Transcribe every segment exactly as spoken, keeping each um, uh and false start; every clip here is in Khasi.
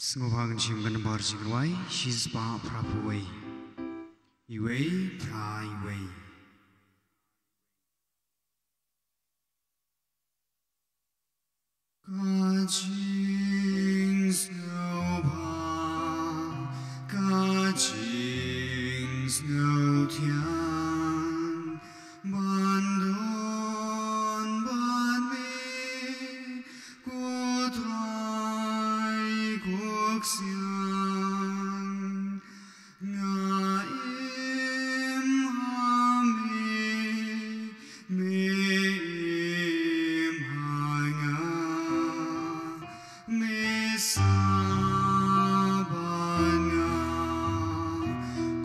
Sngewbha ngin shim ka nambar jingrwai shispah phra phew wei. Iwei phra iwei. Ka jingsngewbha, ka jingsngewthiang, ban don bad me, ko Trai, ko Ksiang, nga im ha me, me im ha nga, me sah bad nga,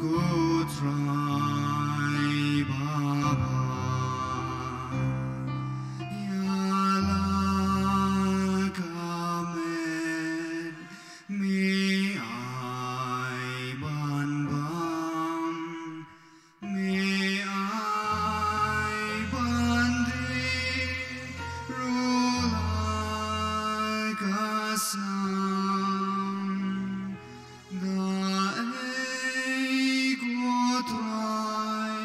ko Trai babha. Ïa la ka met me ai ban bam, me ai ban dih ruh la ka snam. Da ei ko Trai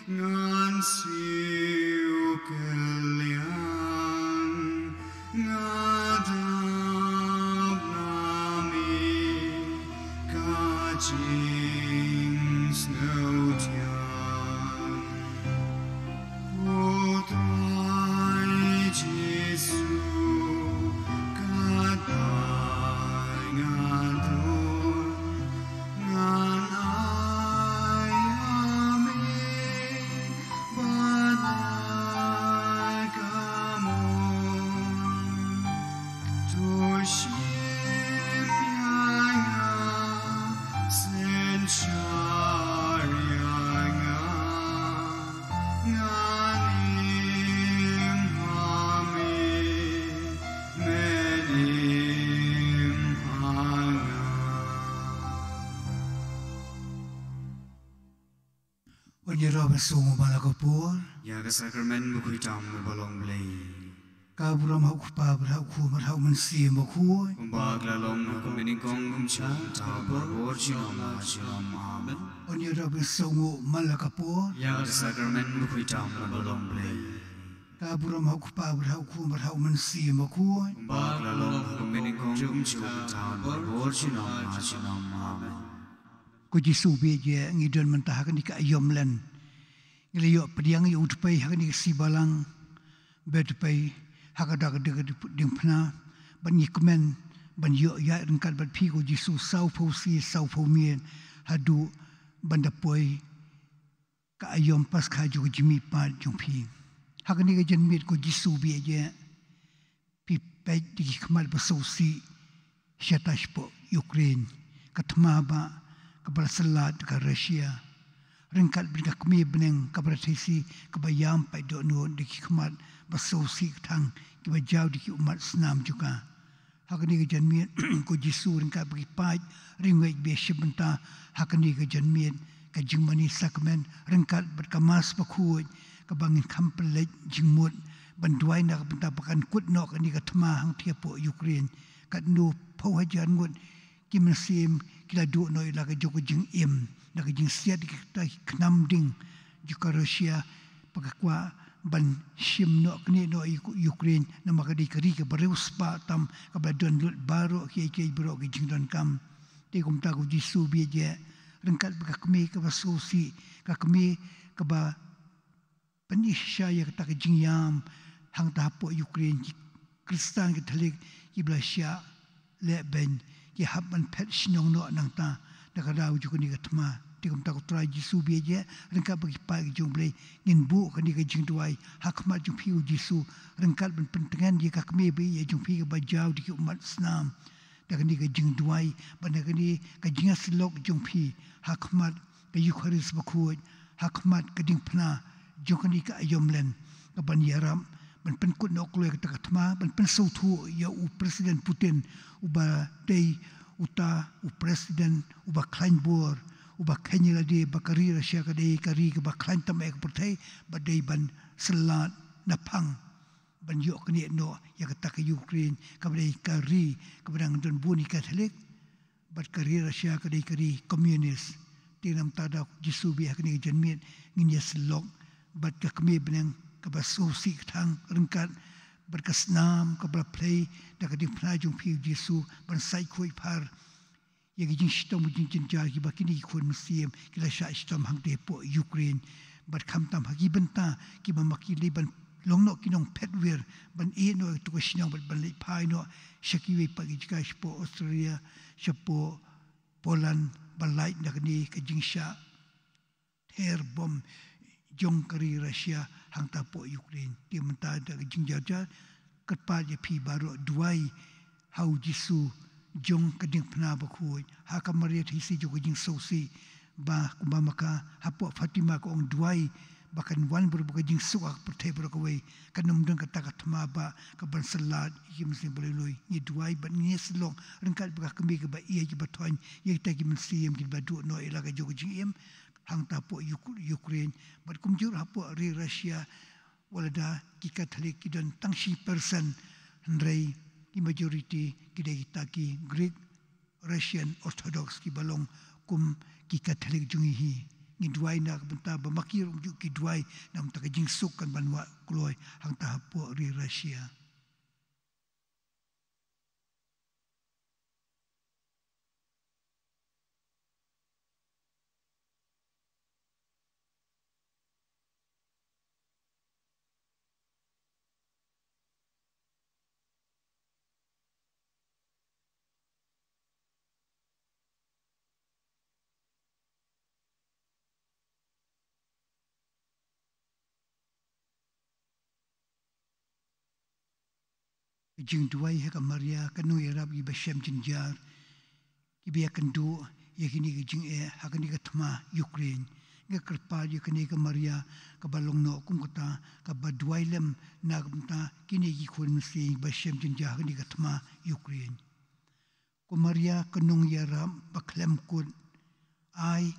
ngan siew kylliang, nga dap na me ka jingsngewthiang. Ko Trai Jisu, katba nga don, ngan ai ha me bad la ka mon. To shim ïa nga, synshar ïa nga, ngan im ha me, men im ha nga. Yn ïarap ïa u Sohmoh man la ka por. Ïa ka sakramen bakhuid tam ba long Blei. Ka burom ha u Kpa bad ha u Khun bad ha u Mynsiem Bakhuid. Kumba ka la long ha ka mynnyngkong, kumjuh, mynta, barabor, junom la junom. Amen. Yn ïarap ïa u Sohmoh man la ka por. Ïa ka sakramen bakhuid tam ba long Blei. Ka burom ha u Kpa bad ha u Khun bad ha u Mynsiem Bakhuid. Kumba ka la long ha ka mynnyngkong, kumjuh, mynta, barabor, junom la junom. Amen. Ko Jisu bieit, ngi don mynta ha kane ka aïom Lent. Ngi la ïoh pdiang ïa u tpei ha kane ka sngi Balang. Ba tpei ha ka dak ka diengphna, bad ngi kmen ban ïoh ïaid ryngkat bad phi ko Jisu sawphew sngi sawphew miet, haduh ban da poi ka aïom Paskha jong ka jingmihpat jong phi. Ha kane ka janmiet ko Jisu bieit, phi peit da ki khmat ba sngewsih shata shapoh Ukraine, ka thma ba kaba la syllat da ka Russia. Ryngkat bad ka kmie bneng kaba la thei shi, kaba ïam pait dohnud da ki khmat ba sngewsih ka thang, kiba jaw da ki ummat snam jong ka. Ha kane ka janmiet ko Jisu ryngkat bad ki paid ri ngeit ba ïashim bynta ha kane ka janmiet, ka jingmane sakramen ryngkat bad ka Mass bakhuid, kaba ngin kham pynleit jingmut ban duwai na ka bynta ba kan kut noh kane ka thma hangtei hapoh Ukraine. Katno phew hajar ngut ki mynsiem ki la duh noh ïa la ka jong ka jingim, na ka jingsiat ïa kita ki khnam ding jong ka Russia, ba ka kwah ban shim noh knieh noh ïa ka Ukraine, namar ka dei ka ri kaba riewspah tam, kaba la don lut baroh kiei kiei baroh ki jingdonkam. Te kumta ko Jisu bieit, ryngkat bad ka kmie kaba sngewsih, ka kmie kaba pyni shisha ïa kata ka jingïam hangta hapoh Ukraine, ki Khristan Katholik kiba la shah lehbeiñ, ki hap ban phet shnong noh nangta da ka daw jong kane ka thma. Te kumta ko Trai Jisu bieit, ryngkat bad ki paid ki jong U Blei, ngin buh kane ka jingduwai ha khmat jong phi ko Jisu, ryngkat ban pyntngen ïa ka kmie ba ïeit jong phi kaba jaw da ki ummat snam. Da kane ka jingduwai bad da kane ka jingïasyllok jong phi ha khmat ka Eukharist bakhuid, ha khmat ka diengphna jong kane ka aïom Lent, kaban ïarap ban pynkut noh kloi kata ka thma, ban pynsngewthuh ïa u President Putin, uba dei uta u President uba khlaiñ bor, uba kheiñ ïa lade ba ka ri Russia ka dei ka ri kaba khlaiñ tam ha ka pyrthei, ba dei ban syllat naphang ban ïoh knieh noh ïa kata ka Ukraine, kaba dei ka ri kaba dang don bun ki Katholik, Bad ka ri Russia ka dei ka ri komunis. Te namar kata da u Jisu u beh ha kane ka janmiet, ngin ïa sylok. Bad ka kmie bneng kaba sngewsih ka thang ryngkat bad ka snam kaba la plie da ka diengphna jong phi, u Jisu, ban sait khuid phar ïa ki jingshitom ki jingjynjar kiba kine ki khun mynsiem ki la shah shitom hangtei hapoh Ukraine. Bad khamtam ha ki bynta kiba ma ki lei ban long noh ki nongphet wir, ban ïeh noh ïa katu ka shnong bad ban leit phai noh sha kiwei pat ki jaka, shapoh Australia, shapoh Poland, ban lait na kane ka jingshah ther bom jong ka ri Russia hangta hapoh Ukraine. Te mynta da ka jingjarjar, kyrpad ïa phi baroh, duwai ha u Jisu jong ka diengphna bakhuid, ha ka Maria Theisotti jong ka jingsngewsih, ba kumba ma ka hapoh Fatima ka ong, duwai ba kan wan baroh ka jingsuk ha ka pyrthei baroh kawei, kan ym don kata ka thma ba ka ban sa lad ïa ki mynsiem ba lui lui. Ngi duwai bad ngi sylok ryngkat bad ka kmie kaba ïeit, kiba thoiñ ïa kita ki mynsiem kiba duh noh ïa la ka jong ka jingim hangta hapoh Uk-, Ukraine, bad kumjuh hapoh ri Russia. Wat la da ki Katholik ki don tang shi percent, hynrei ki majority ki dei kita ki Greek Russian Orthodox kiba long kum ki Katholik jong ngi hi. Ngi duwai na ka bynta ba ma ki ruh kumjuh ki duwai na ka bynta ka jingsuk kan ban wah kloi hangta hapoh ri Russia. Ka jingduwai ha ka Maria, ka nongïarap kiba shem jynjar, kiba ïakynduh ïa kine ki jingeh ha kane ka thma Ukraine. Nga kyrpad ïa kane ka Maria kaba long noh kum kata kaba duwai lem na ka bynta kine ki khun mynsiem ba shem jynjar ha kane ka thma Ukraine. Ko Maria, ka nongïarap ba khlem kut, ai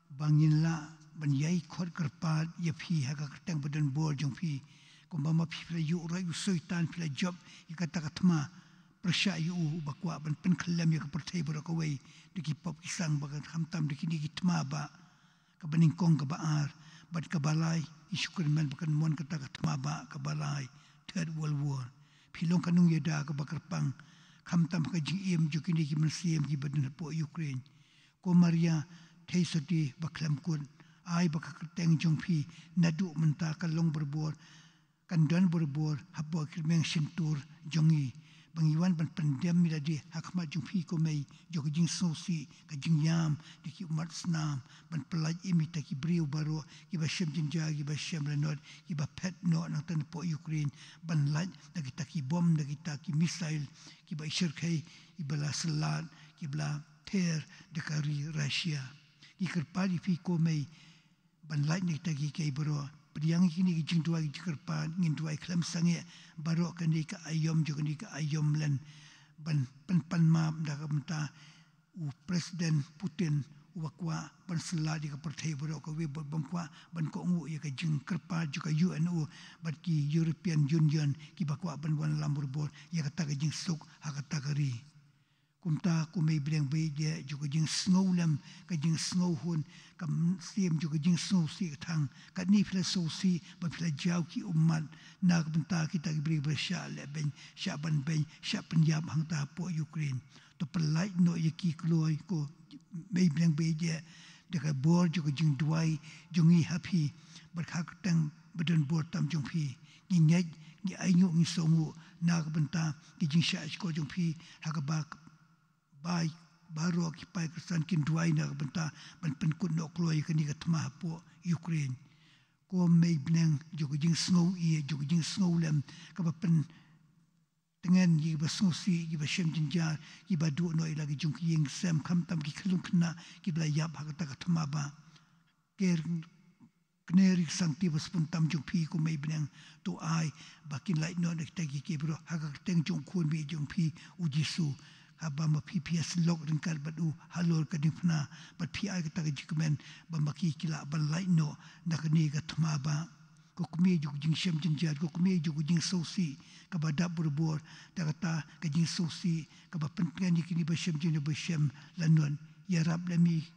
ba ngin lah ban ïai khot kyrpad ïa phi ha ka kyrteng ba donbor jong phi. Kumba ma phi, phi la ïuh roi u Soitan, phi la jop ïa kata ka thma, pyrshah ïa u, uba kwah ban pynkhyllem ïa ka pyrthei baroh kawei da ki pop ki sang, ba khamtam da kine ki thma ba kaba nyngkong, kaba ar bad kaba lai, ïa shu kyrmen ba kan mon kata ka thma ba kaba lai, Third World War. Phi long ka nongïada kaba kyrpang khamtam ha ka jingim jong kine ki mynsiem kiba don hapoh Ukraine. Ko Maria Theisotti ba khlem kut, ai ba ka kyrteng jong phi naduh mynta kan long barabor, kan don barabor hapoh ka kyrmeng shyntur jong ngi, ba ngi wan ban pyndem ïa lade ha khmat jong phi, ko Mei jong ka jingsngewsih, ka jingïam da ki ummat snam, ban pyllait im ïa kita ki briew baroh kiba shem jynjar, kiba shem lanot, kiba phet noh nangta napoh Ukraine, ban lait na kita ki bom, na kita ki missile kiba i shyrkhei, kiba la syllat, kiba la ther da ka ri Russia. Ngi kyrpad ïa phi, ko Mei, ban lait na kita kiei kiei baroh. Pdiang ïa kine ki jingduwai, ki jingkyrpad, ngin duwai khlem sangeh baroh kane ka aïom jong kane ka aïom len, ban pynpan map na ka bynta u President Putin, uba kwah ban syllat ïa ka pyrthei baroh kawei, bad bym kwah ban kohnguh ïa ka jingkyrpad jong ka U N O bad ki European Union, kiba kwah ban wanlam barabor ïa kata ka jingsuk ha kata ka ri. Kumta, ko Mei bneng ba ïeit, jong ka jingsngew lem, ka jingsngew hun, ka mynsiem jong ka jingsngewsih ka thang. Katne phi la sngewsih ba phi la jaw ki ummat na ka bynta kita ki briew ba shah lehbeiñ, shah banbeiñ, shah pynïap hangta hapoh Ukraine. To pyllait noh ïa ki kloi, ko Mei bneng ba ïeit, da ka bor jong ka jingduwai jong ngi ha phi, bad ha ka kyrteng ba donbor tam jong phi. Ngi ngeit, ngi ainguh, ngi sngewnguh na ka bynta ki jingshah shkor jong phi, ha kaba bai baroh ki paid Khristan kin duwai na ka bynta ban pynkut noh kloi ïa kane ka thma hapoh Ukraine. Ko Mei bneng jong ka jingsngew ïeit, jong ka jingsngew lem, kaba pyntngen ïa kiba sngewsih, kiba shem jynjar, kiba duh noh ïa la ki jong ki ïing ki sem, khamtam ki khyllung khynnah kiba la ïap ha kata ka thma ba. Ker kner ïa ki sangti ba sngewbha tam jong phi, ko Mei bneng, to ai ba kin lait noh na kita kiei kiei baroh ha ka kyrteng jong u Khun baieit jong phi, u Jisu. Haba ma phi, phi ïasyllok ryngkat bad u halor ka diengphna, bad phi ai kata ka jingkmen ba ma ki ki lah ban lait noh na kane ka thma ba. Ko kmie jong ka jingshem jynjar, ko kmie jong ka jingsngewsih kaba dap barabor, da kata ka jingsngewsih kaba pyntngen ïa kine ba shem jynjar ba shem lanot. Ïarap lem ïa i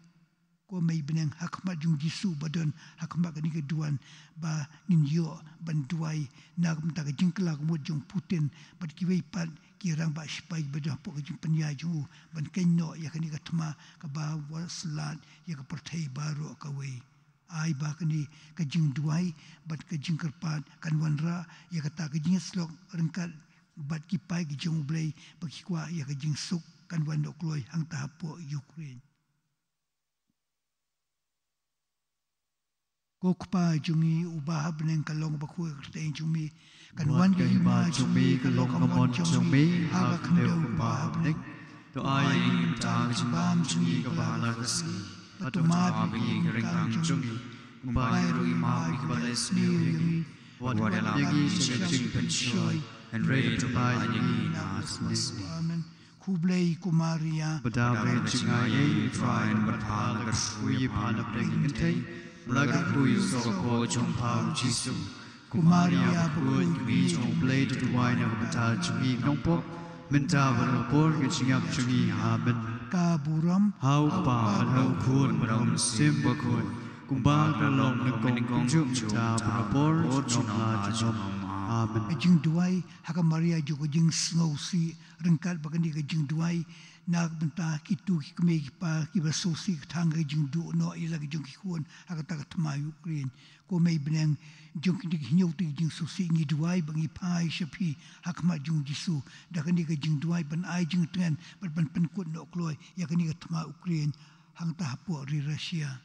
ko mei bneng ha khmat jong u Jisu ba don ha khmat kane ka duwan ba ngin ïoh ban duwai na ka bynta ka jingkylla ka mut jong u Putin bad kiwei pat ki rangbah sipai ba don hapoh ka jingpynïaid jong u ban kynnoh ïa kane ka thma kaba wan slad ïa ka pyrthei baroh kawei. Ai ba kane ka jingduwai bad ka jingkyrpad kan wanrah ïa kata ka jingïasyllok ryngkat bad ki paid ki jong U Blei ba ki kwah ïa ka jingsuk kan wan noh kloi hangta hapoh Ukraine. Ko Kpa jong ngi uba ha bneng, ka long bakhuid ka kyrteng jong me. Kan wan ka hima jong me, ka long ka mon jong me ha ka khyndew kumba ha bneng. To ai ïa ngi mynta ka jingbam jong ngi kaba ha la ka sngi. Bad to map ïa ngi ki ryngkang jong ngi kumba ruh ngi map ïa kiba leh sniew ïa ngi. Wat ïalam ïa ngi sha ka jingpynshoi, hynrei to pynlait ïa ngi na ka sngi. Amen. Khublei ko Maria. Ba dap rit jingaiei, U Trai u don bad pha, la kyrkhu ïa pha na pdeng ki kynthei, la kyrkhu ïa u soh ka kpoh jong pha u Jisu. Ko Maria bakhuid, Kmie jong U Blei, to duwai na ka bynta jong ngi ki nongpop, mynta bad ha ka por ka jingïap jong ngi. Amen. Ka burom ha U Kpa bad ha U Khun bad ha U Mynsiem Bakhuid, kumba ka la long nyngkong kumjuh mynta bad ha ka por jong la junom. Amen. Ka jingduwai ha ka Maria jong ka jingsngewsih, ryngkat bad kane ka jingduwai na ka bynta kito ki kmie ki kpa kiba sngewsih ka thang ka jingduh noh ïa la ki jong ki khun ha kata ka thma Ukraine. Ko mei bneng, jong kine ki hynñiew tylli ki jingsngewsih ngi duwai ba ngi phai sha phi ha khmat jong u Jisu da kane ka jingduwai ban ai jingtngen bad ban pynkut noh kloi ïa kane ka thma Ukraine hangta hapoh ri Russia.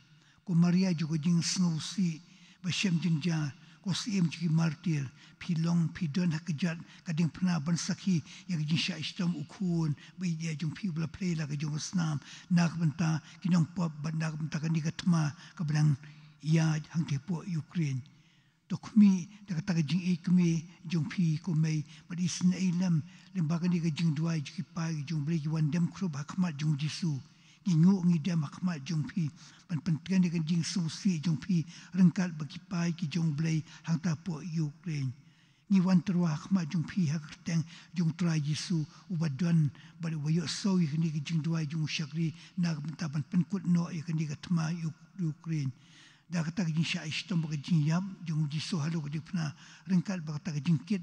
Ko Maria jong ka jingsngewsih ba shem jynjar, ko Syiem jong ki martir, phi long phi don ha kjat ka diengphna ban sakhi ïa ka jingshah shitom u Khun ba ïeit jong phi uba la plie la ka jong ka snam na ka bynta ki nongpop bad na ka bynta kane ka thma kaba dang ïaid hangtei hapoh Ukraine. To khmih da kata ka jingïeit kmie jong phi ko mei bad isynei lem lyngba kane ka jingduwai jong ki paid ki jong U Blei ki wan dem khrup ha khmat jong u Jisu. Ngi nguh ngi dem ha khmat jong phi ban pyntngen ïa ka jingsngewsih jong phi ryngkat bad ki paid ki jong U Blei hangta hapoh Ukraine. Ngi wan tyrwa ha khmat jong phi ha ka kyrteng jong U Trai Jisu uba don bad uba ïohsngew ïa kane ka jingduwai jong u shakri na ka bynta ban pynkut noh ïa kane ka thma Uk-, Ukraine. Da kata ka jingshah shitom bad ka jingïap jong u Jisu halor ka diengphna ryngkat bad kata ka jingkit,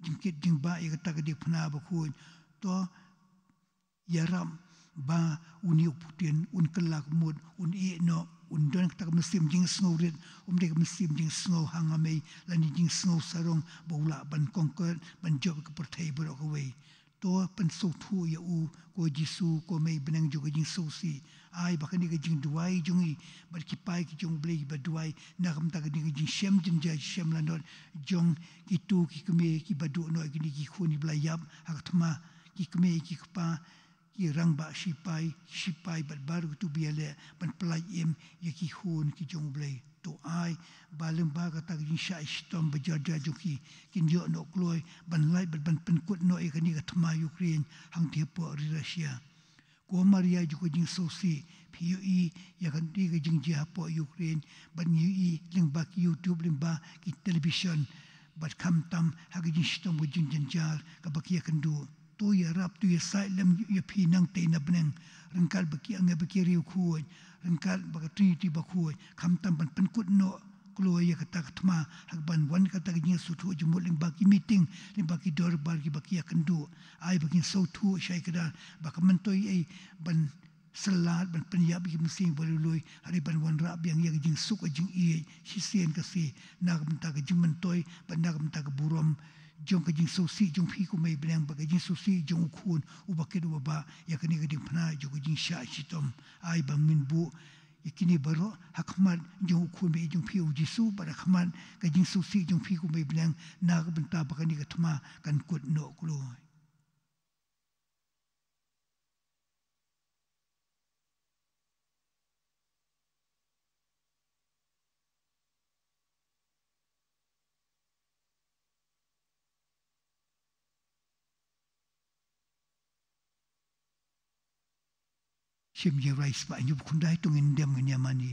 jingkit jingbah ïa kata ka diengphna bakhuid. To ïarap ba une u Putin un kylla ka mut, un ïeh noh, un don kata ka mynsiem jingsngewrit, um dei ka mynsiem jingsngew ha nga mei lane jingsngew sarong ba u lah ban conquer, ban jop ïa ka pyrthei baroh kawei. To pynsngewthuh ïa u ko Jisu, ko mei bneng jong ka jingsngewsih. Ai ba kane ka jingduwai jong ngi bad ki paid ki jong U Blei kiba duwai na ka bynta kane ka jingshem jynjar shem lanot jong kito ki kmie kiba duh noh ïa kine ki khun kiba la ïap ha ka thma, ki kmie ki kpa, ki rangbah sipai, ki sipai bad baroh kito ba ïaleh ban pyllait im ïa ki khun ki jong U Blei. To ai ba lyngba kata ka jingshah shitom ba jar jar jong ki, kin ïoh noh kloi ban lait bad ban pynkut noh ïa kane ka thma Ukraine hangtei hapoh ri Russia. Ko Maria jong ka jingsngewsih, phi ïohi ïa kane ka jingjia hapoh Ukraine bad ngi ïohi lyngba ki YouTube, lyngba ki television bad khamtam ha ka jingshitom ka jingjynjar kaba ki ïakynduh. To ïarap, to ïasaid lem ïa phi nangtei na bneng ryngkat bad ki angel bad ki riewkhuid, ryngkat bad ka Trinity bakhuid, khamtam ban pynkut noh kloi ïa kata ka thma ha kaban wan kata ka jingsngewthuh jingmut lyngba ki meeting, lyngba ki dorbar kiba ki ïakynduh. Ai ba kin sngewthuh shai kdar ba ka myntoi ei ban syllar ban pynïap ïa ki mynsiem ba lui lui, hynrei ban wanrah biang ïa ka jingsuk ka jingïeit shisien ka sngi na ka bynta ka jingmyntoi bad na ka bynta ka burom jong ka jingsngewsih jong phi ko mei bneng bad ka jingsngewsih jong u Khun uba kit uba bah ïa kane ka diengphna jong ka jingshah shitom. Ai ba ngin buh ïa kine baroh ha khmat jong u Khun ba ïeit jong phi u Jisu bad ha khmat ka jingsngewsih jong phi ko mei bneng na ka bynta ba kane ka thma kan kut noh kloi. Shim ïa rai spah hynñiew phew khyndai, to ngin dem ngin ïa mane.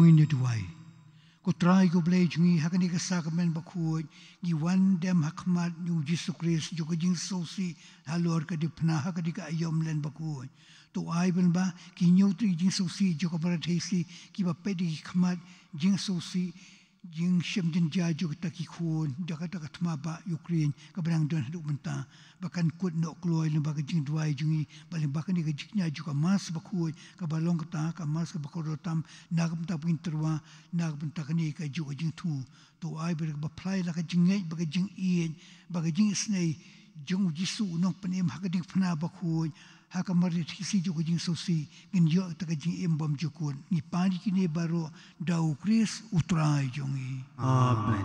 Ngi duwai. Ko Trai ko Blei jong ngi, ha kane ka sakramen bakhuid ngi wan dem ha khmat jong u Jisu Khrist jong ka jingsngewsih halor ka diengphna ha kane ka aïom len bakhuid. To ai ban ba ki hynñiew tylli ki jingsngewsih jong ka Barathiasi kiba peit da ki khmat jingsngewsih, jingshem jynjar jong kita ki khun, da kata ka thma ba Ukraine kaba dang don haduh mynta, ba kan kut noh kloi lyngba ka jingduwai jong ngi, ba lyngba kane ka jingkñia jong ka Mass bakhuid, kaba long kata ka Mass kaba kordor tam, na ka bynta ba ngin tyrwa, na ka bynta kane ka juk ka jingthmu. To ai ba ka ba pynlait la ka jingngeit, ba ka jingïeit, ba ka jingisynei jong u Jisu u Nongpynim ha ka diengphna bakhuid, ha ka Barathiasi jong ka jingsngewsih, ngin ïoh ïa ka jingim bymjukut. Ngi pan ïa kine baroh da u Khrist u Trai jong ngi. Amen.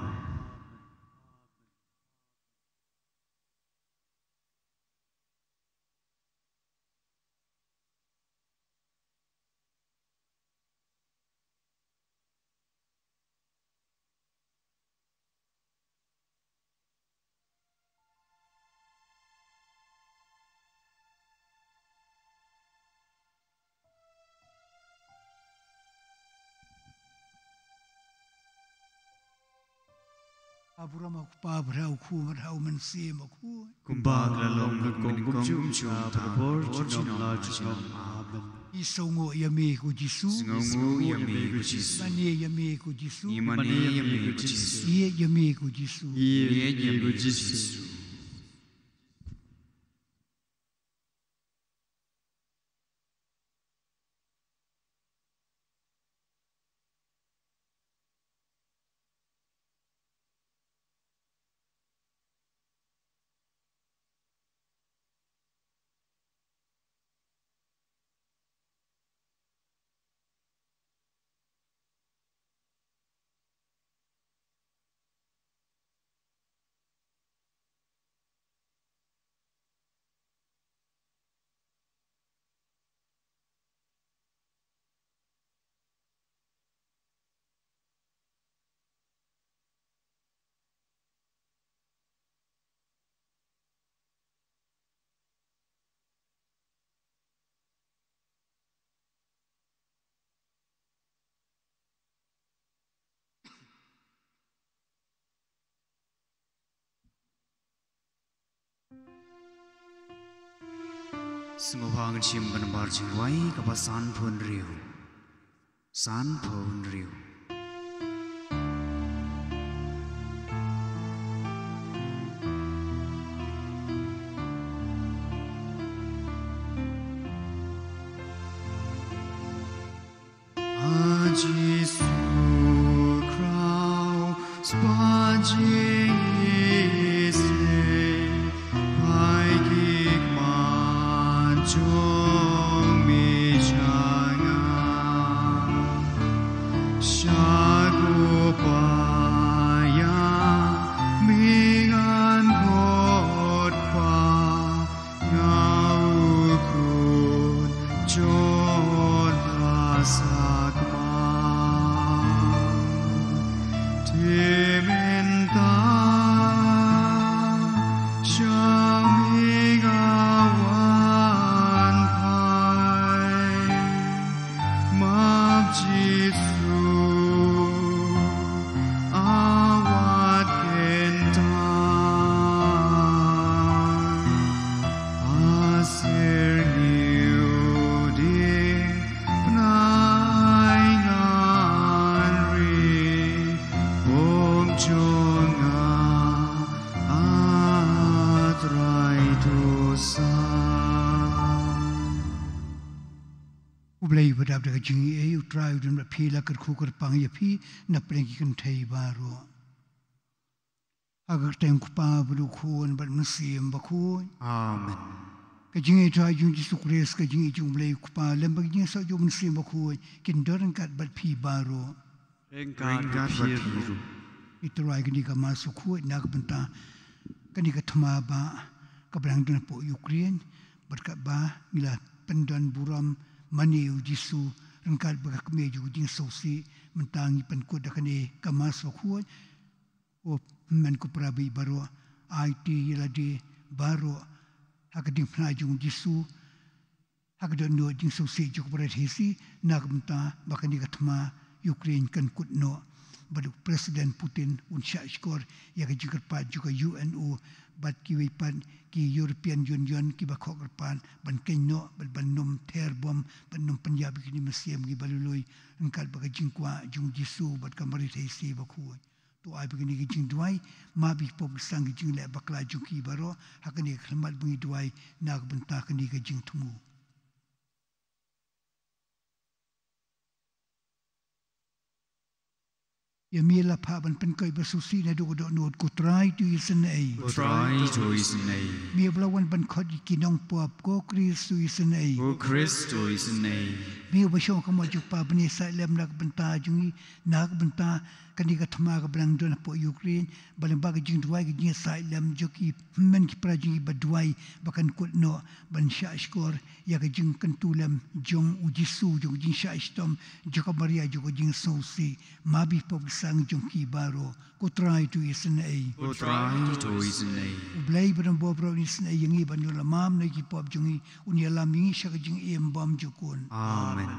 Ha burom u Kpa, bad ha u Khun, bad ha u Mynsiem Bakhuid. Kumba ka la long, ka kum, kumjuh, kumjuh, ka por junom la junom. Amen. Ngi sngewnguh ïa me ko Jisu. Sngewnguh ïa me ko Jisu. Mane ïa me ko Jisu. Ngi mane ïa me ko Jisu. Ïeit ïa me ko Jisu. Ïeit ïa me ko Jisu. Sngewbha ngin shim ka nambar jingrwai kaba sanphew hynriew. Sanphew hynriew. A Jisu Khrist, ba jingïaseng, phai khie khmat jong me sha nga. Sha ko paia me ngan khot, Kpa, nga u khun jong la sakma. Te mynta sha me nga wan phai. Map Jisu, a wat kyntait. A syrngiew diengphna ngan ri, bym jong nga, A Trai, to san. U Blei uba dap da ka jingaiei, U Trai un don bad phi, la kyrkhu kyrpang ïa phi na pdeng ki kynthei baroh. Ha ka kyrteng U Kpa bad U Khun bad U Mynsiem Bakhuid. Amen. Ka jingïeit jong U Jisu Khrist, ka jingïeit jong U Blei U Kpa lem bad ka jingïasoh jong U Mynsiem Bakhuid kin don ryngkat bad phi baroh. Ryngkat bad phi ruh. Ngi tyrwa ïa kane ka Mass bakhuid na ka bynta kane ka thma ba kaba dang don hapoh Ukraine, bad katba ngi la pyndon burom mane ïa U Jisu ryngkat bad ka kmie jong ka jingsngewsih, mynta ngi pynkut da kane ka Mass bakhuid. Ko hynmen ko para baieit baroh, aiti ïa lade baroh ha ka diengphna jong U Jisu, ha ka dohnud jingsngewsih jong ka Barathiasi, na ka bynta ba kane ka thma Ukraine kan kut noh, bad u President Putin un shah shkor ïa ka jingkyrpad jong ka U N O bad kiwei pat ki European Union kiba khot kyrpad ban kynnoh bad ban nym ther bom bad nym pynïap ïa kine mynsiem kiba lui lui ryngkat bad ka jingkwah jong u Jisu bad ka Maria Theisotti bakhuid. To ai ba kine ki jingduwai, map ïa ki pop ki sang ki jingleh bakla jong ki baroh ha kane ka khyllipmat ba ngi duwai na ka bynta kane ka jingthmu. Ïa me la phah ban pynkoit ba sngewsih naduh ka dohnud, ko Trai to isynei. Ko Trai to isynei. Me ba la wan ban khot ïa ki nongpop, ko Khrist to isynei. Ko Khrist to isynei. Me ba shong ha ka mo jong u Kpa bneng, said lem na ka bynta jong ngi, na ka bynta kane ka thma kaba dang don hapoh Ukraine, ba lyngba ka jingduwai ka jingsaid lem jong ki hynmen ki para jong ngi ba duwai ba kan kut noh ban shah shkor ïa ka jingkyntu lem jong u Jisu, jong ka jingshah shitom jong ka Maria, jong ka jingsngewsih, map ïa ki pop ki sang jong ki baroh. Ko Trai to isynei. Ko Trai to isynei. U Blei ba don bor baroh un isynei ïa ngi ban ïoh lymam na ki pop jong ngi, un ïalam ïa ngi sha ka jingim bymjukut. Amen.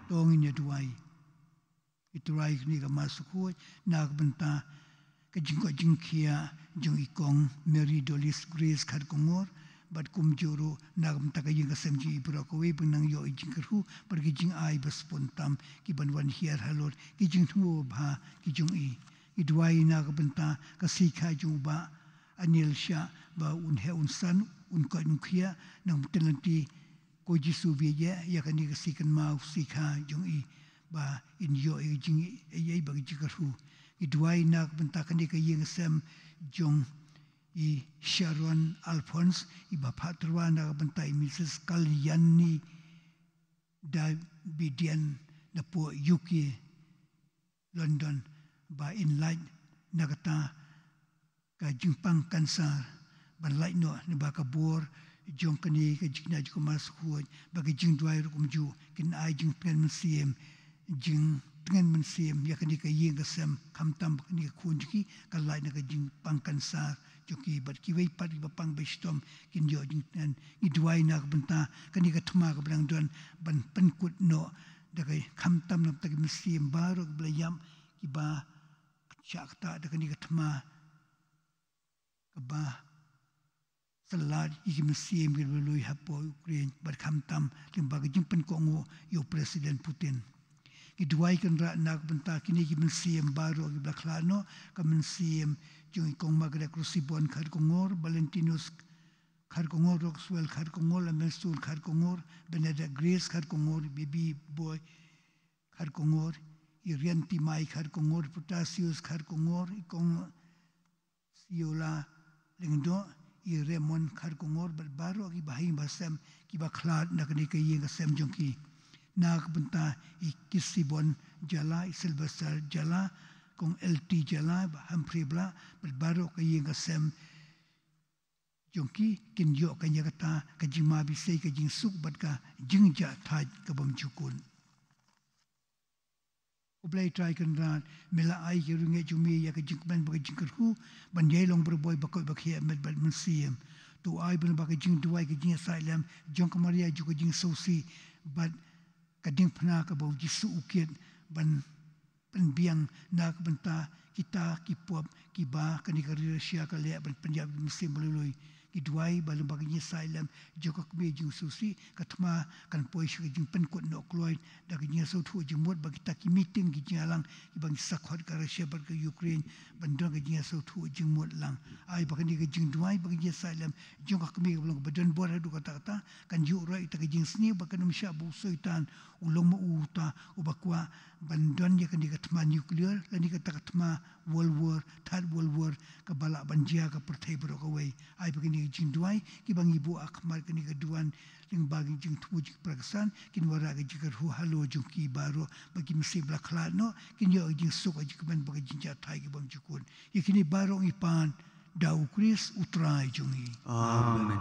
To ngin ïa duwai. Ko Trai kane ka Mass Bakhuid, na ka bynta ka jingkoit jingkhiah jong i kong Mary Dolores Grace Kharkongor, bad kumjuh ruh na ka bynta ka ïing ka sem jong i baroh kawei ba nang ïoh i jingkyrkhu bad ki jingai ba sbun tam ki ban wan hiar halor ki jingthmu babha ki jong i. Ngi duwai na ka bynta ka sikha jong u Bah Anil Shah ba un heh un san, un koit un khiah, nang bteng lynti, ko Jisu, bieit ïa kane ka sngi kynmaw sikha jong i ba in ïoh ïa ka jingaiei bad ka jingkyrkhu. Ngi duwai na ka bynta kane ka ïing ka sem jong i Sharon Alphonse, i ba phah tyrwa na ka bynta i Missus Kalyani Davidian na pdeng U K, London, ba in lait na kata ka jingpang kansar ban lait noh, ne ba ka bor jong kane ka jingkñia jong ka Mass Bakhuid, ba ka jingduwai ruh kumjuh kin ai jingtngen mynsiem, jingtngen mynsiem ïa kane ka ïing ka sem, khamtam ba kane ka khun jong ki ka lait na ka jingpang kansar jong ki, bad kiwei pat kiba pang ba shitom kin ïoh jingtngen. Ngi duwai na ka bynta kane ka thma kaba dang don ban pynkut noh da ka, khamtam na ka bynta ki mynsiem baroh kiba la ïap, kiba shah ktah da kane ka thma kaba sa lad ïa ki mynsiem kiba lui hapoh Ukraine, bad khamtam lyngba ka jingpynkohnguh ïa u President Putin. Ngi duwai Kynrad na ka bynta kine ki mynsiem baroh kiba la khlad noh, ka mynsiem jong i kong Margaret Crucible Kharkongor, Valentinus Kharkongor, Roxwell Kharkongor, Lamensur Kharkongor, Bernadette Grace Kharkongor, Baby Boy Kharkongor, i Riantimai Kharkongor, Protasius Kharkongor, i kong Siola Lyngdoh, i Raymond Kharkongor, bad baroh kiba ha ïing ba sem kiba khlad na kane ka ïing ka sem jong ki. Na ka bynta i Kisibon Jala, i Sylvester Jala, kong L T Jala, Humphrey Blah, bad baroh ka ïing ka sem jong ki kin ïoh ka ïa kata ka jingmap isei, ka jingsuk bad ka jingjahthait ka bymjukut. Ko Blei Trai Kynrad, me la ai ïa ki riewngeit jong me ïa ka jingkmen bad ka jingkyrkhu ban ïai long baraboi ba koit ba khiah met bad mynsiem. To ai ba lyngba ka jingduwai, ka jingïasaid lem jong ka Maria, jong ka jingsngewsih bad ka diengphna kaba u Jisu u kit, ban pynbiang na ka bynta kita ki pop kiba kane ka ri Russia ka leh ban pynïap ïa ki mynsiem ba lui lui. Ngi duwai ba lyngba ka jingïasaid lem jong ka Kmie jingsngewsih, ka thma kan poi sha ka jingpynkut noh kloi da ka jingïasngewthuh jingmut, ba kita ki meeting, ki jingïalang kiba ngi sa khot ka Russia bad ka Ukraine, ban don ka jingïasngewthuh jingmut lang. Ai ba kane ka jingduwai bad ka jingïasaid lem jong ka Kmie kaba long kaba don bor haduh katta katta kan ïuh roi ïa kata ka jingsniew, ba kan ym shah ba u Soitan u long ma u uta uba kwah ban don ïa kane ka thma nuclear lane kata ka thma World War, Third World War, kaba lah ban jia ka pyrthei baroh kawei. Ai ba kine ki jingduwai kiba ngi buh ha khmat kane ka duwan lyngba ki jingthmu jong ki para ksan kin wanrah ka jingkyrkhu halor jong ki baroh, ba ki mynsiem ba la khlad noh kin ïoh ka jingsuk, ka jingkmen bad ka jingjahthait ka bymjukut. Ïa kine baroh ngi pan da u Khrist u Trai jong ngi. Amen.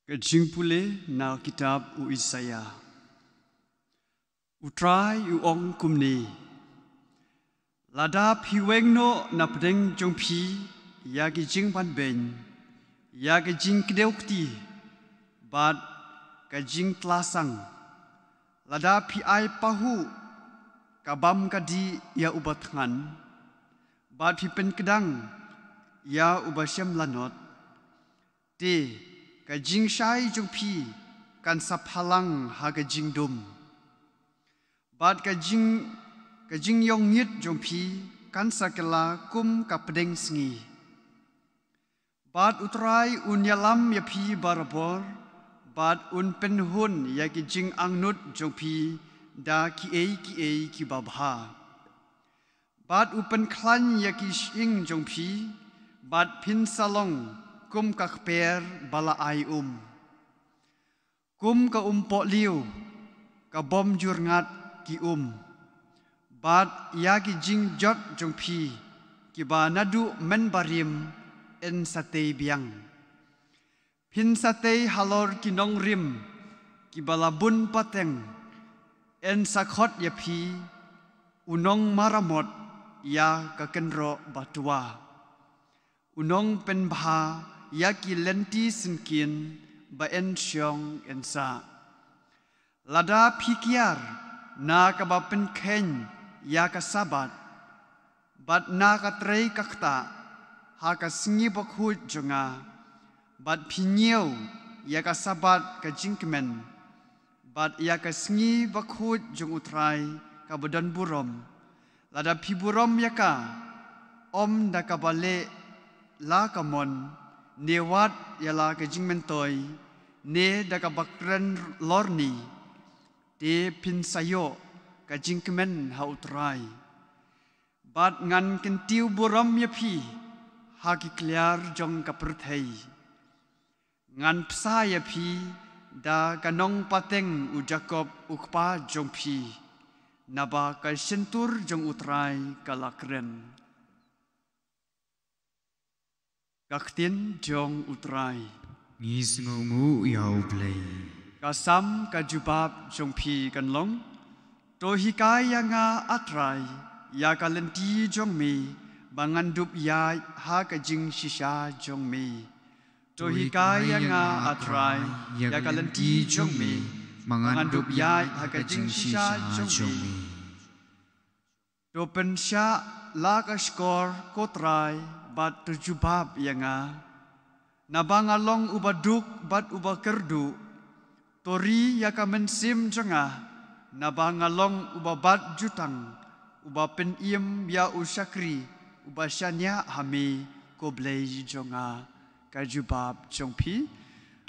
Ka jingpule na kitab u Isaïah. U Trai u ong kumne: Lada phi weng noh na pdeng jong phi ïa ki jingbanbeiñ, ïa ki jingkdew kti, bad ka jingtlasang, lada phi ai pahuh ka bam ka dih ïa uba thngan, bad phi pynkdang ïa uba shem lanot, te ka jingshai jong phi kan sa phalang ha ka jingdum, bad ka jing, ka jingïongngit jong phi kan sa kylla kum ka pdeng sngi. Bad U Trai un ïalam ïa phi barabor, bad un pynhun ïa ki jingangnud jong phi da kiei kiei kiba bha. Bad u pynkhlaiñ ïa ki shyieng jong phi, bad phin sa long kum ka kper ba la ai um, kum ka umpohliew ka bym ju rngat ki um, bad ïa ki jingjot jong phi kiba naduh mynbarim yn sa tei biang. Phin sa tei halor ki nongrim kiba la bun pateng, yn sa khot ïa phi u nongmaramot ïa ka kynroh ba twa, u nongpynbha ïa ki lynti syngkien ba yn shong yn sah. Lada phi kiar na kaba pynkheiñ ïa ka Sabbath, bad na ka trei ka ktah ha ka sngi bakhuid jong nga, bad phi ñiew ïa ka Sabbath ka jingkmen, bad ïa ka sngi bakhuid jong U Trai kaba don burom, lada phi burom ïa ka, ym da kaba leh la ka mon, ne wat ïa la ka jingmyntoi, ne da kaba kren lorni, te phin sa ïoh ka jingkmen ha U Trai. Bad ngan kyntiew burom ïa phi ha ki kliar jong ka pyrthei. Ngan bsa ïa phi da ka nongpateng u Jakob u kpa jong phi, naba ka shyntur jong U Trai ka la kren. Ka ktien jong U Trai. Ngi sngewnguh ïa U Blei. Ka Salm ka jubab jong phi kan long: To hikai ïa nga, A Trai, ïa ka lynti jong me, ba ngan dup ïaid ha ka jingshisha jong me. To hikai ïa nga, A Trai, ïa ka lynti jong me, ba ngan dup ïaid ha ka jingshisha jong me. To pynshah la ka shkor, ko Trai, bad to jubab ïa nga, naba nga long uba duk bad uba kyrduh. To ri ïa ka mynsiem jong nga, naba nga long uba bat jutang, uba pynim ïa u shakri uba shaniah ha me, ko Blei jong nga. Ka jubab jong phi.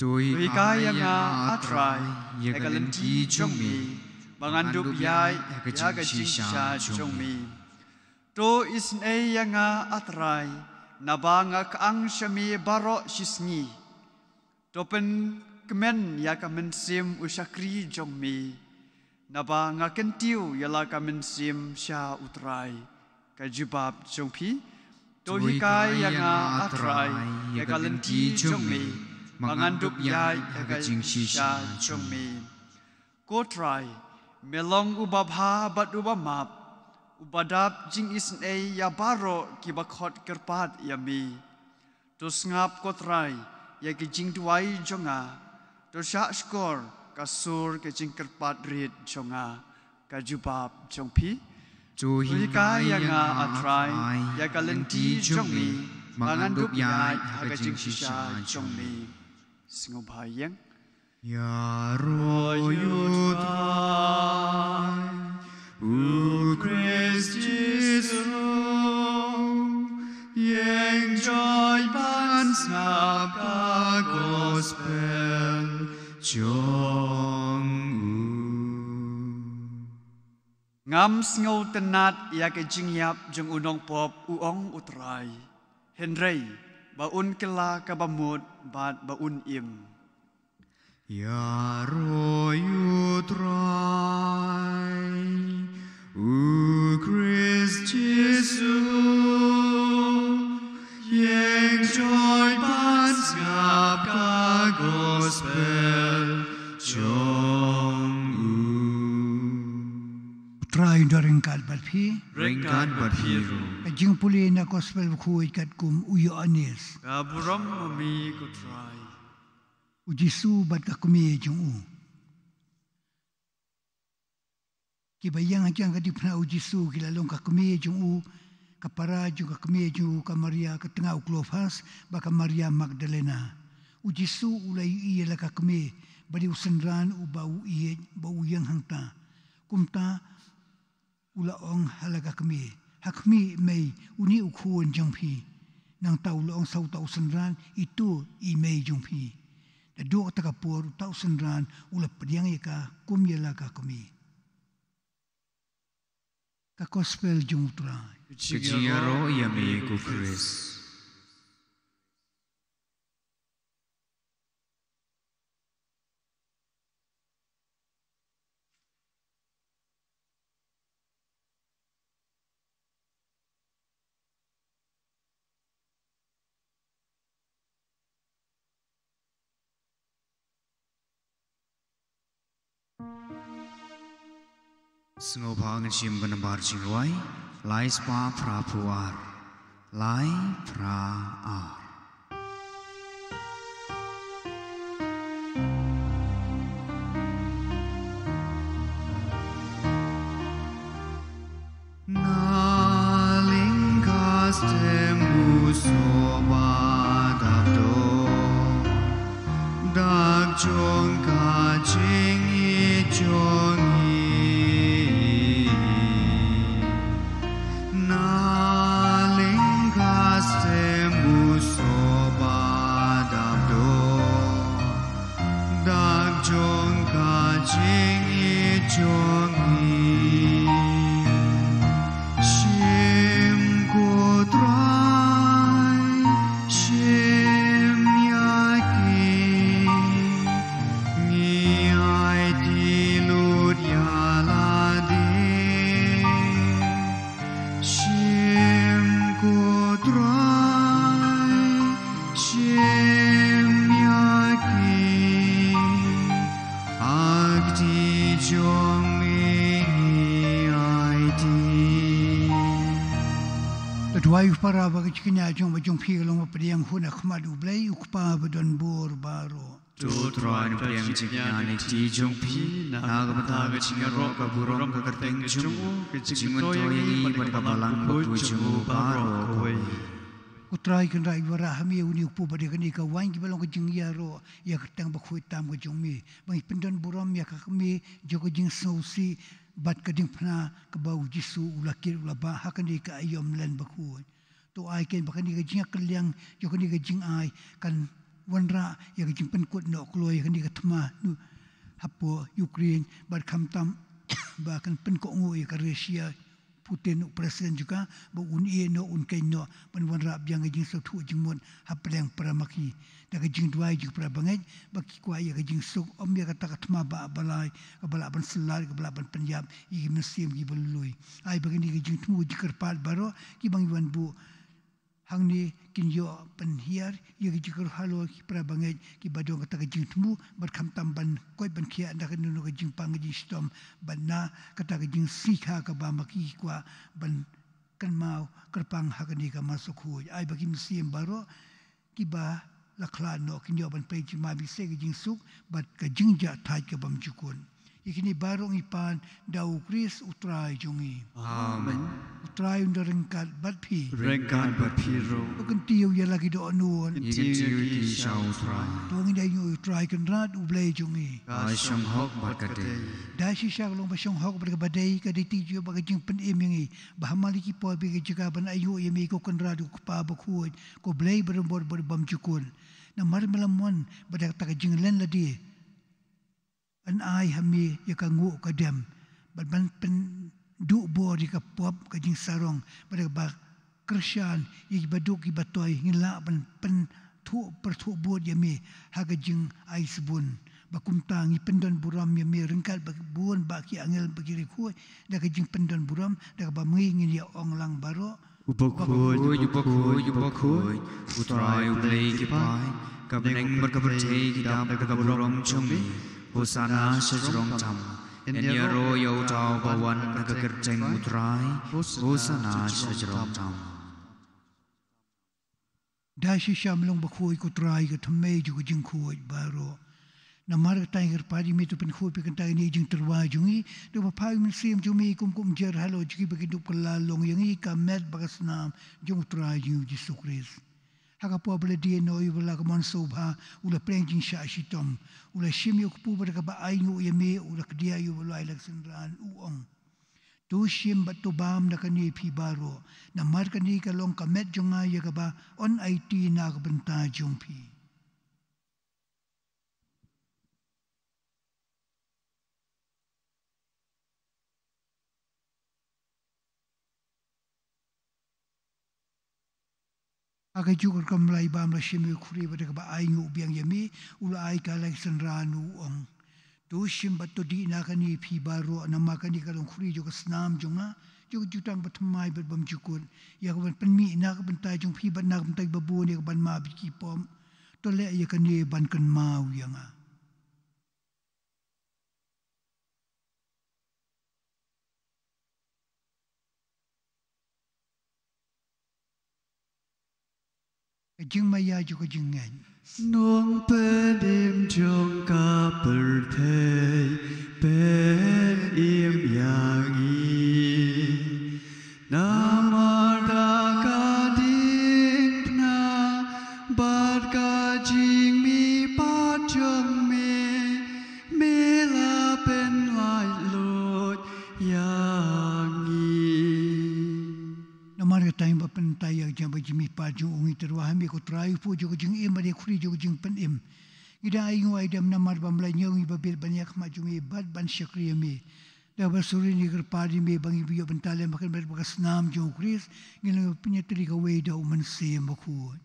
To hikai ïa nga, A Trai, ïa ka lynti jong me, ba ngan dup ïaid ha ka jingshisha jong me. To isynei ïa nga, A Trai, naba nga kyang sha me baroh shisngi. To pynkmen ïa ka mynsiem u shakri jong me, naba nga kyntiew ïa la ka mynsiem sha U Trai. Ka jubab jong phi. To hikai ïa nga, A Trai, ïa ka lynti jong me, ba ngan dup ïaid ha ka jingshisha jong me. Ko Trai, me long uba bha bad uba map, uba dap jingisynei ïa baroh kiba khot kyrpad ïa me. To sngap, ko Trai, ïa ki jingduwai jong nga. To shah shkor ka sur ka jingkyrpad rit jong nga. Ka jubab jong phi. To hikai ïa nga, A Trai, ïa ka lynti jong me, ba ngan dup ïaid ha ka jingshisha jong me. Sngewbha ïeng. Ïaroh ïa U Trai, U Khrist Jisu, ïeng joit ban sngap ka gospel jong u. Ngam sngewtynnad ïa ka jingïap jong u nongpop, u ong U Trai, hynrei ba un kylla kaba mut bad ba un im. Ïaroh ïa U Trai, U Khrist Jisu, ïeng joit ban sngap ka gospel jong u. Trai un da ryngkat bad phi. Ryngkat bad phi ruh. Ka jingpule na gospel bakhuid katkum u Ïoannis. Ka burom ma me ko Trai. U Jisu bad ka kmie jong u. Kiba ïeng ha ka diengphna u Jisu ki la long ka kmie jong u, ka para jong ka kmie jong u, ka Maria ka tnga u Klophas, bad ka Maria Magdalena. U Jisu u la ïohi ïa la ka kmie, bad ïa u synran uba u ïeit, ba u ïeng hangta. Kumta u la ong ha la ka kmie, "Ha khmih, mei, une u khun jong phi." Nangta u la ong sa uta u synran, "Ito i mei jong phi." Naduh kata ka por uta u synran u la pdiang ïa ka kum ïa la ka kmie. Ka gospel jong u Trai. Ka jingïaroh ïa me ko Khrist. Sngewbha ngin shim ka nambar jingrwai, lai spah phra phew ar. Lai phra ar. Na lyngkha stem u soh ba dap dor, dak jong ka jingïeit jong ngi. Na lyngkha stem u soh ba dap dor, dak jong ka jingïeit jong ngi. Shim ko Trai, shim ïa ki, ngi aiti lut ïa lade. Shim ko Trai, shim ïa ki, ha kti jong me ngi aiti. To duwai u para ba ka jingkñia jong ba jong phi ka long ba pdiang hun ha khmat u Blei u Kpa ba don bor baroh. To Trai, ngi pdiang jingkñia na ka kti jong phi, na ka bynta ka jingïaroh, ka burom, ka kyrteng jong u, ka jingmyntoi ïa ngi bad ka balang bakhuid jong u baroh kawei. Ko Trai Kynrad, ngi wanrah ha me ïa une u kpu bad ïa kane ka waiñ kiba long ka jingïaroh ïa ka kyrteng bakhuid tam ka jong me. Ba ngi pyndon burom ïa ka kmie jong ka jingsngewsih bad ka diengphna kaba u Jisu u la kit u la bah ha kane ka aïom len bakhuid. To ai kein ba kane ka jingïakylliang jong kane ka jingai kan wanrah ïa ka jingpynkut noh kloi ïa kane ka thma hapoh Ukraine bad khamtam ba kan pynkohnguh ïa ka Russia, Putin u president jong ka, ba un ïeh noh, un khein noh ban wanrah biang ka jingsngewthuh jingmut hapdeng para ma ki. Da ka jingduwai jong para bangeit ba ki kwah ïa ka jingsuk, ym ïa kata ka thma ba, ba lai kaba lah ban syllar, kaba lah ban pynïap ïa ki mynsiem kiba lui. Ai ba kine ki jingthmu jingkyrpad baroh kiba ngi wan buh hangne kin ïoh pynhiar ïa ki jingkyrpad halor ki para bangeit kiba don kata ka jingthmu bad khamtam ban koit ban khiah na kano kano ka jingpang ka jingshitom bad na kata ka jingsngikha kaba ma ki kwah ban kynmaw kyrpang ha kane ka Mass Bakhuid. Ai ba ki mynsiem baroh kiba la khlad noh kin ïoh ban peit jingma bad ka jingsuk bad ka jingjahthait ka bymjukut. Ïa kine baroh ngi pan da u Khrist u Trai jong ngi. Amen. U Trai un da ryngkat bad phi. Ryngkat bad phi ruh. To kyntiew ïa la ki dohnud. Ngi kyntiew ïa ki sha u Trai. To ngin ïa ainguh ïa u Trai Kynrad u Blei jong ngi. Ka shong hok bad ka dei. Da shisha ka long ba shong hok bad kaba dei, ka dei tang jong ba ka jingpynim ïa ngi ba ha man la ki por bad ki jaka ban ainguh ïa me ko Kynrad ko Kpa Bakhuid, ko Blei ba don bor bad bymjukut. Namar me la mon ba da kata ka jinglen lade yn ai ha me ïa ka nguh ka dem bad ban pynduh bor ïa ka pop ka jingsarong bad kaba kyrshan ïa kiba duk kiba toi, ngin lah ban pynthuh pyrthuh bud ïa me ha ka jingai sbun. Ba kumta ngi pyndon burom ïa me ryngkat bad bun ba ki angel bad ki riewkhuid da ka jingpyndon burom da kaba ma ngi ngin ïa ong lang baroh. U Bakhuid, u Bakhuid, u Bakhuid, u Trai u Blei ki paid, ka bneng bad ka pyrthei ki dap da ka burom jong me. Hosana sha jrong tam. Ïaroh ïa uta uba wan ha ka kyrteng U Trai. Hosana sha jrong tam. Da shisha, me long bakhuid ko Trai, ka thymmei jong ka jingkhuid baroh. Namar kata ngi kyrpad ïa me, to pynkhuid ïa kane ka jingtyrwa jong ngi da kaba phah ïa u Mynsiem jong me kum ka umjer halor jong kiba kin dup kylla long ïa ngi ka met bad ka snam jong U Trai jong ngi U Jisu Khrist. Ha ka por ba la die noh ïa u, ba la ka mon sngewbha, u la pdiang jingshah shitom, u la shim ïa u kpu bad da kaba ainguh ïa me u la kdiah ïa u, ba la ai la ka synran, u ong: To shim bad to bam na kane phi baroh, namar kane ka long ka met jong nga ïa kaba yn aiti na ka bynta jong phi. Ha kajuh ka rukom ba la bam, la shim ïa u khuri bad da kaba ainguh biang ïa me u la ai ka la ka synran, u ong: To shim bad to dih na kane phi baroh, namar kane ka long khuri jong ka snam jong nga, jong ka jutang bathymmai bad bymjukut, ïa kaban pynmih na ka bynta jong phi bad na ka bynta kiba bun ïa kaban map ïa ki pop. To leh ïa kane ban kynmaw ïa nga. Ka jingmaïa jong ka jingngeit. Nongpynim jong ka pyrthei, pynim ïa ngi. Namar da ka diengphna bad ka jingmihpat jong me, me la pynlait luid ïa ngi. Namar kata ngi ba pyntai ïa ka jingmihpat jong u, ngi tyrwa ha me ko Trai, u pud jong ka jingim bad ïa ka khuri jong ka jingpynim. Ngi da ainguh aidem namar ba me la ñiew ngi ba bit ban ïakhmat jong me bad ban shakri ïa me. Da kaba suri ngi kyrpad ïa me ba ngi ïoh bynta lem ha ka met bad ka snam jong u Khrist, ngi long pynïatylli kawei da u Mynsiem Bakhuid.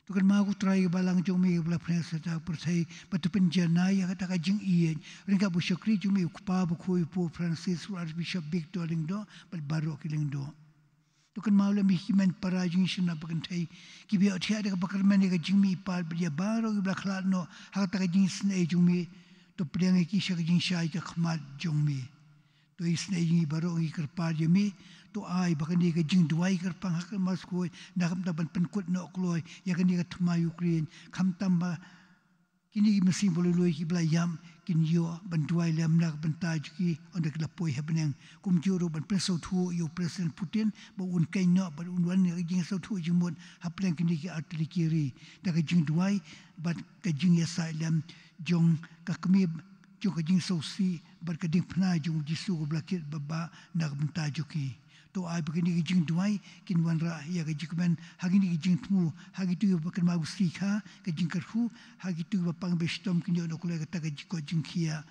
To kynmaw ko Trai ka balang jong me kaba la pynïasoh ha ka pyrthei, bad to pynjanai ïa kata ka jingïeit ryngkat bad u shakri jong me u Kpa Bakhuid, u Pope Francis, u Archbishop Victor Lyngdoh bad baroh ki lyngdoh. To kynmaw lem ïa ki hynmen para jong ngi sha naba kynthei kiba ïohthiah da kaba kyrmen ïa ka jingmihpat bad ïa baroh kiba la khlad noh ha kata ka jingisynei jong me. To pdiang ïa ki sha ka jingshai ka khmat jong me. To isynei ïa ngi baroh, ngi kyrpad ïa me. To ai ba kane ka jingduwai kyrpang ha ka Krismas khuid na ka bynta ban pynkut noh kloi ïa kane ka thma Ukraine, khamtam ba kine ki mynsiem ba lui lui kiba la ïap kin ïoh ban duwai lem na ka bynta jong ki ynda ki la poi ha bneng. Kumjuh ruh ban pynsngewthuh ïa u President Putin ba un keiñ noh bad un wan ïa ka jingsngewthuh jingmut hapdeng kine ki artylli ki ri da ka jingduwai bad ka jingïasaid lem jong ka kmie jong ka jingsngewsih bad ka diengphna jong u Jisu kaba la kit baba na ka bynta jong ki. To ai ba kine ki jingduwai kin wanrah ïa ka jingkmen ha kine ki jingthmu, ha kito kiba kynmaw ka sngi kha, ka jingkyrkhu, ha kito kiba pang ba shitom kin ïoh noh kloi kata ka jingkoit jingkhiah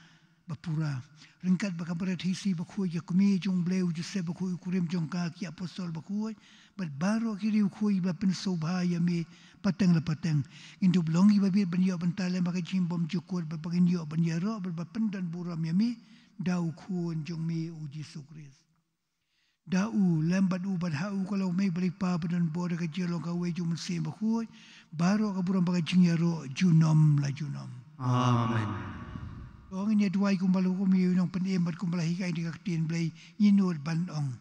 ba pura. Ryngkat bad ka Barit Hisi Bakhuid, ka Kmie jong u Blei, u Joseph Bakhuid, u kurim jong ka, ki apostol bakhuid bad baroh ki riewkhuid ba la pynsngewbha ïa me pateng la pateng. Ngin dup long kiba bit ban ïoh bynta lem ha ka jingbymjukut bad ba ngin ïoh ban ïaroh bad ba pyndonburom ïa me da u Khun jong me u Jisu Khrist. Da u lem bad u bad ha u ka long mei ba lypa ba don bor da ka jinglong kawei jong u Mynsiem Bakhuid, baroh ka burom bad ka jingïaroh junom la junom. Amen. To ngin ïa duwai kumba la hukum ïa u nongpynim bad kumba la hikai da ka ktien Blei, ngin nud ban ong: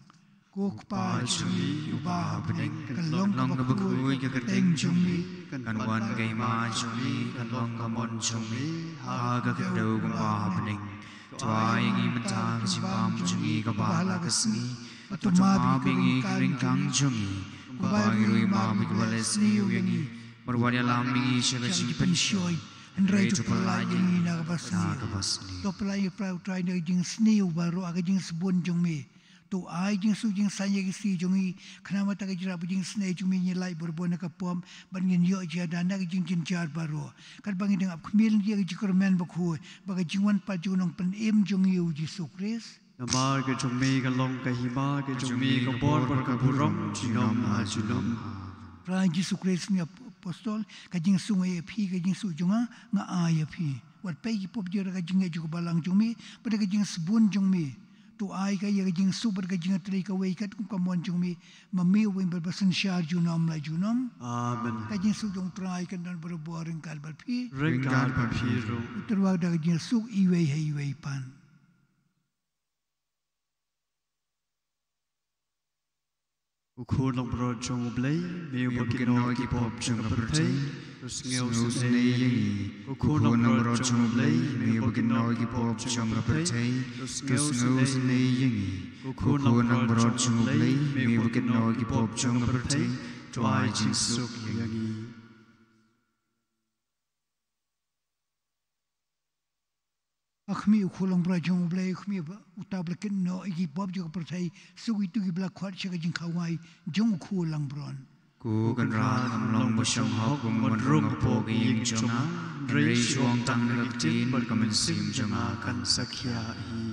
Ko Kpa jong ngi uba ha bneng, kan long kaba khuid ka kyrteng jong me, kan wan ka hima jong me, kan long ka mon jong me ha ka khyndew kumba ha bneng. To ai ïa ngi mynta ka jingbam jong ngi kaba ha la ka sngi, bad to map ïa ki ryngkang jong ngi kumba ngi ruh ngi map ïa kiba la sniew ïa ngi, bad wat ïalam ïa ngi sha ka jingpynshoi, hynrei to pyllait ïa ngi na kaba sniew. To pyllait ïa ngi, Trai, na ka jingsniew baroh ha ka jingsbun jong me. To ai jingsuk jingsaiñ ïa ki sngi jong ngi, khnang ba ha kata ka jrap ka jingisynei jong me ngin ïalait barabor na ka pop bad ngin ïoh jingïada na ka jingjynjar baroh, katba ngi dang ap khmih lynti ïa ka jingkyrmen bakhuid bad ka jingwan pat jong u nongpynim jong ngi u Jisu Khrist. Namar ka jong me ka long ka hima, ka jong me ka bor bad ka burom junom ha junom. Trai Jisu Khrist, ngi ap- apostol, ka jingsuk ïa phi, ka jingsuk jong nga nga ai ïa phi. Wat peit ki pop jong ngi da ka jingngeit jong ka balang jong me bad da ka jingsbun jong me. To ai ka ïa ka jingsuk bad ka jingïatylli kawei katkum ka mon jong me. Ma me uba im bad ba synshar junom la junom. Amen. Ka jingsuk jong u Trai kan don barabor ryngkat bad phi. Ryngkat bad phi ruh. U Trai da ka jingsuk iwei ha iwei pat. U Khun langbrot jong U Blei, me uba kynnoh ïa ki pop jong ka pyrthei, to sngew sngewsynei ïa ngi. U Khun langbrot jong U Blei, me uba kynnoh ïa ki pop jong ka pyrthei, to sngew sngewsynei ïa ngi. U Khun langbrot jong U Blei, me uba kynnoh ïa ki pop jong ka pyrthei, to ai jingsuk ïa ngi. A khmih, U Khun langbrot jong U Blei, khmih ba uta uba la kynnoh ïa ki pop jong ka pyrthei, suk ïa kito kiba la khot sha ka jingkhawai jong U Khun langbrot. Ko Kynrad, ngam long ba shong hok ba men wan rung hapoh ka ïing jong nga, hynrei shu ong tang da ka ktien bad ka mynsiem jong nga kan sa khia hi.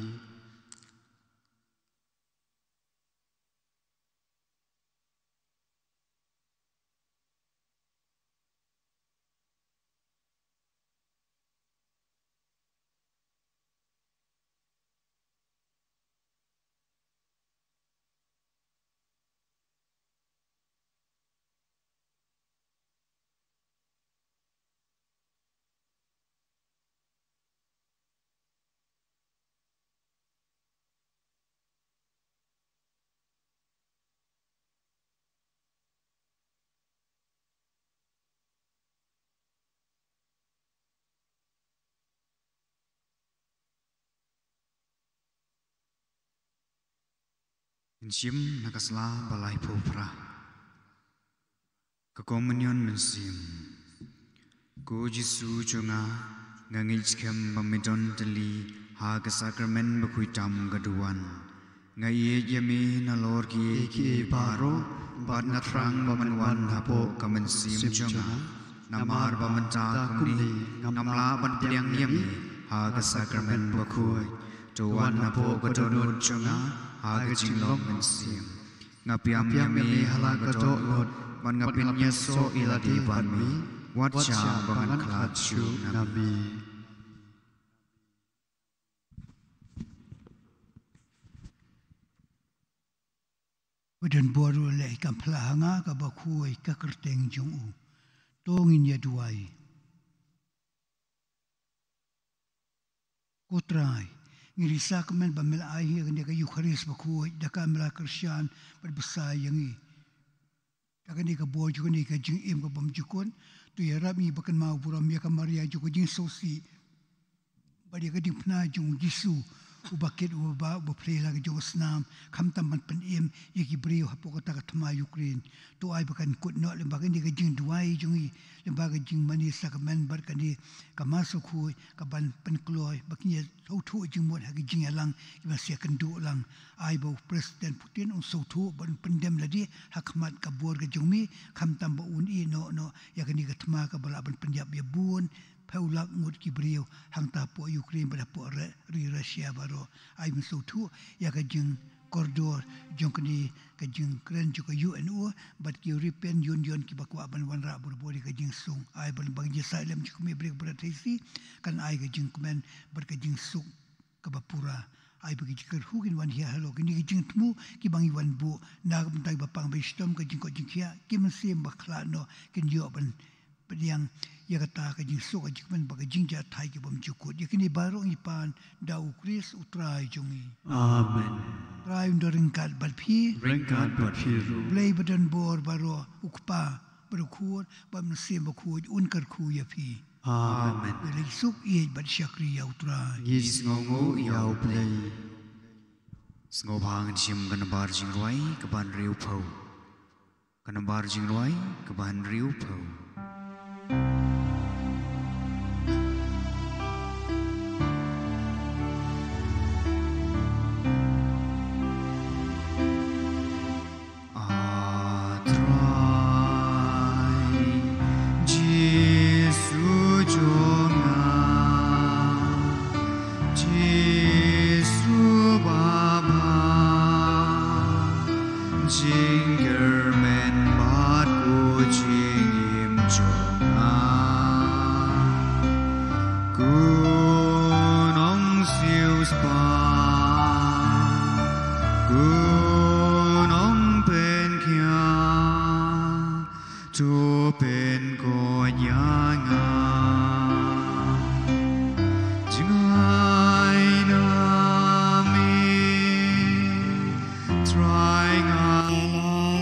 Ngin shim na ka sla ba laiphew phra. Ka Komunion Mynsiem. Ko Jisu jong nga, nga ngeit skhem ba me don tylli ha ka sakramen bakhuid tam ka duwan. Nga ïeit ïa me nalor kiei kiei baroh, bad nga thrang ba men wan hapoh ka mynsiem jong nga. Namar ba mynta kumne ngam lah ban pdiang ïa me ha ka sakramen bakhuid. To wan hapoh ka dohnud jong nga ha ka jinglong mynsiem. Nga pdiang ïa me ha la ka dohnud, bad nga pynïasoh ïa lade bad me, wat shah ba ngan khlad shuh na me. Ba don bor u leh ïa ka phla ha nga kaba khuid ka kyrteng jong u. To ngin ïa duwai. Ko Trai, ngi risa kumne ba me la ai ïa kane ka Eukharist bakhuid da ka me la kyrshan bad bsa ïa ngi. Da kane ka bor jong kane ka jingim ka bymjukut, to ïarap ïa ngi ba kynmaw burom ïa ka Maria jong ka jingsngewsih, bad ïa ka jingphna jong u Jisu uba kit uba bah uba plie la ka jong ka snam, khamtam ban pynim ïa ki briew hapoh kata ka thma Ukraine. To ai ba kan kut noh lyngba kane ka jingduwai jong ngi, lyngba ka jingmane sakramen bad kane ka Mass bakhuid, ka ban pynkloi ba kin ïa sngewthuh jingmut ha ki jingïalang kiba sa ïakynduh lang. Ai ba u President Putin un sngewthuh bad un pyndem lade ha khmat ka bor ka jong me, khamtam ba un ïehnoh noh ïa kane ka thma kaba lah ban pynïap ïa bun phew lak ngut ki briew hangta hapoh Ukraine bad hapoh ri Russia baroh. Ai ba un sngewthuh ïa ka jingkordor jong kane ka jingkren jong ka U N O bad ki European Union kiba kwah ban wanrah bor bor ïa ka jingsuk. Ai ba lyngba ka jingïasaid lem jong ka Mei Brigadier Tracy kan ai ka jingkmen bad ka jingsuk kaba pura. Ai ba ki jingkyrkhu kin wan hiar halor kine ki jingthmu kiba ngi wan buh na ka bynta kiba pang ba shitom, ka jingkoit jingkhiah, ki mynsiem ba khlad noh kin ïoh ban pdiang ïa kata ka jingsuk, ka jingkmen bad ka jingjahthait ki bymjukut. Ïa kine baroh ngi pan da u Khrist u Trai jong ngi. Amen. Trai un don ryngkat bad phi. Ryngkat bad phi ruh. Blei ba don bor baroh, u Kpa bad u Khun bad u Mynsiem Bakhuid un kyrkhu ïa phi. Amen. Ïa leit suk ïeit bad shakri ïa u Trai. Ngi sngewnguh ïa u Blei. Sngewbha ngin shim ka nambar jingrwai kaba hynriewphew. Ka nambar jingrwai kaba hynriewphew. A Trai Jisu jong nga, Jisu Baba, jingkyrmen bad ko jingim jong nga, ko nong siewspah, ko nong pynkhiah, to pynkoit ïa nga. Jngai na me, Trai, nga la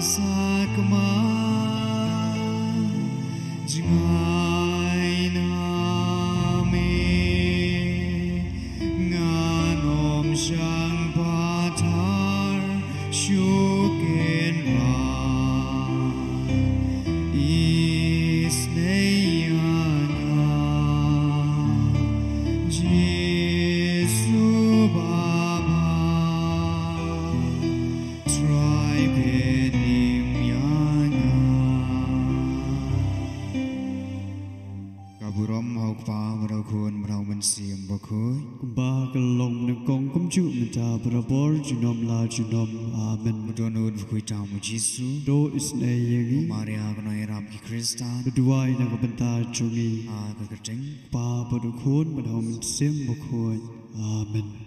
Burom ha u Kpa, bad ha u Khun, bad ha u Mynsiem Bakhuid. Kumba ka la long nyngkong, kumjuh mynta, barabor, junom la junom. Amen. Ba don nud bakhuid tam u Jisu. To isynei ïa ngi. Maria ka nongïarap ki Khristan. To duwai na ka bynta jong ngi. Ha ka kyrteng u Kpa bad u Khun bad ha u Mynsiem Bakhuid. Amen.